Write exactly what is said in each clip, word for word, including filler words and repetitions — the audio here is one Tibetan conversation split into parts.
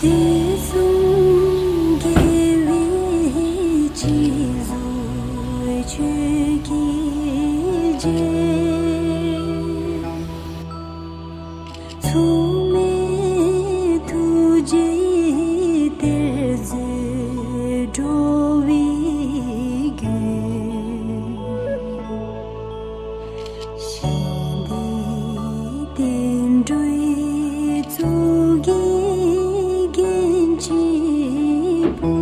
དུས་གསུམ་དགེ་བའི་བྱིན་རླབས་ཆོས་ཀྱི་རྗེ། མཚུངས་མེད་ཐུགས་རྗེའི་གཏེར་མཛོད་འགྲོ་བའི་རྒྱུ། ཞི་བདེའི་བསྟན་འགྲོའི་གཙུག་གི་རྒྱན་གྱི་བུ།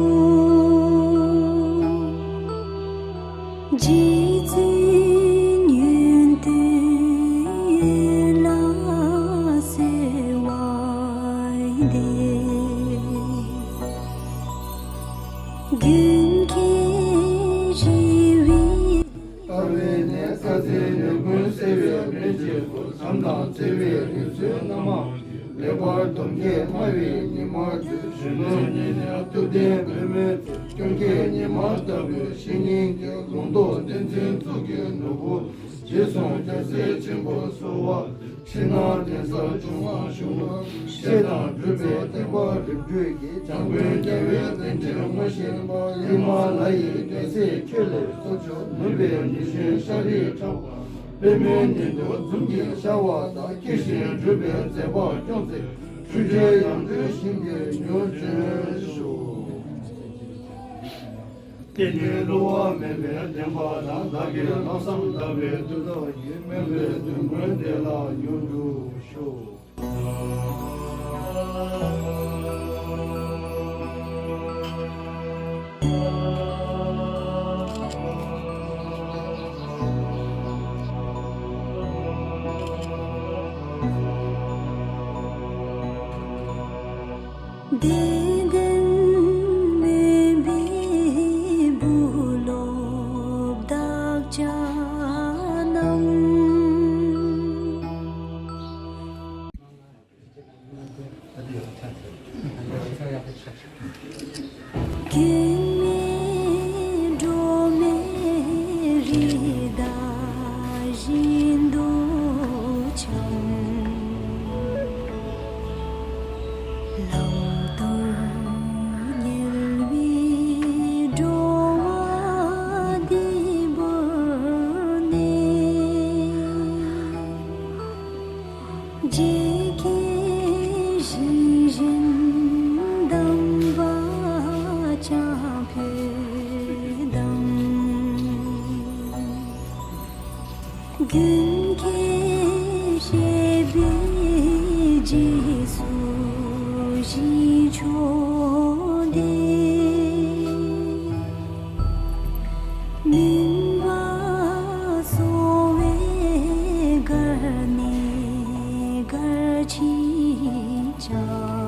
རྗེ་བཙུན་ཡོན་ཏན་ལ་གསོལ་བ་འདེབས། མགོན་ཁྱེད་ཞི་བའི། ལྟ་བའི་གནས་ས་འཛིན་ནས་ཀུན་གསལ་བའི་མེ་ལྕེ་བོ་བྱམས་དང་བརྩེ་བའི་རིག་འཛིན་རྣམ་མང་གིས་ལེགས་པར་སྡོམ་ཁྱེད་སྨྲ་བའི་ཉི་མ་དུས་གཞོན་ནུ་ཉིད་ནས་ཐུབ་བསྟན་པད་མོའི་ཚལ་སྐྱོང་ཁྱེད་ཉི་མ་ལྟ་བུའི་བཤེས་གཉེན་གྱི་ལུང་རྟོགས་བསྟན་འཛིན་གཙུག་གི་ནོར་བུ། རྗེས་སུ་རྒྱལ་སྲས་ཆེན་པོ་གསོལ་བ། ཕྱི་ནང་གདན་ས་འབྱུང་བ་གཞུང་ལ་བཤད་དང་སྒྲུབ་པའི་བསྟན་པ་རིམ་བརྒྱུད་ཀྱི་འཇམ་མགོན་རྒྱལ་བའི་བསྟན་འགྲོའི་དངོས་གཞི་ཡིན་པ་ཧི་མ་ལ་ཡའི་རྒྱལ་སྲས་ཁྱོད་ལས་གཙོ་མཆོག་ནུས་པའི་ཉི་གཞོན་ཤཱ་རིའི་ཕྲེང་བ། པདྨའི་སྙན་དུ་འཛུམ་གྱིས་ཤར་བ་དང་། ཁྱེད་བཞིན་སྒྲུབ་པའི་མཛད་པ་སྐྱོང་ཚེ། འཁྲུལ་རྒྱལ་ཡང་སྤྲུལ་ཞིང་གི་མྱུར་བྱོན་ཤོག། དེ་ནས་བསླུ་བ་མེད་པའི་བདེན་པ་དང་། བདག་གིས་ལྷག་བསམ་དག་པའི་མཐུ་སྟོབས་ཀྱིས། དམན་པའི་དོན་ཀུན་བདེ་ལ་མྱུར་འགྲུབ་ཤོག། བདེ་ལྡན་མོས་པའི་བུ་སློབ་བདག་ཅག་རྣམས། རྒྱུན་མེད་འགྲོ་མེད་རི་དྭགས་བཞིན་དུ་འཁྱམས། ལམ་དུ་ཉལ་བའི་འགྲོ་བ་འདི་བོར་ནས། རྗེ་ཁྱེད་ཞི་བཞིན་གདམས་པ་ཕྱག་ཕུལ་དང་། མགོན་ཁྱེད་བཞད་པའི་རྗེས་སུ་ཞི་མཆོག་འདི། མུན་པ་སོལ་བའི་གར་ནས་གར་ཕྱིན་ཀྱང་།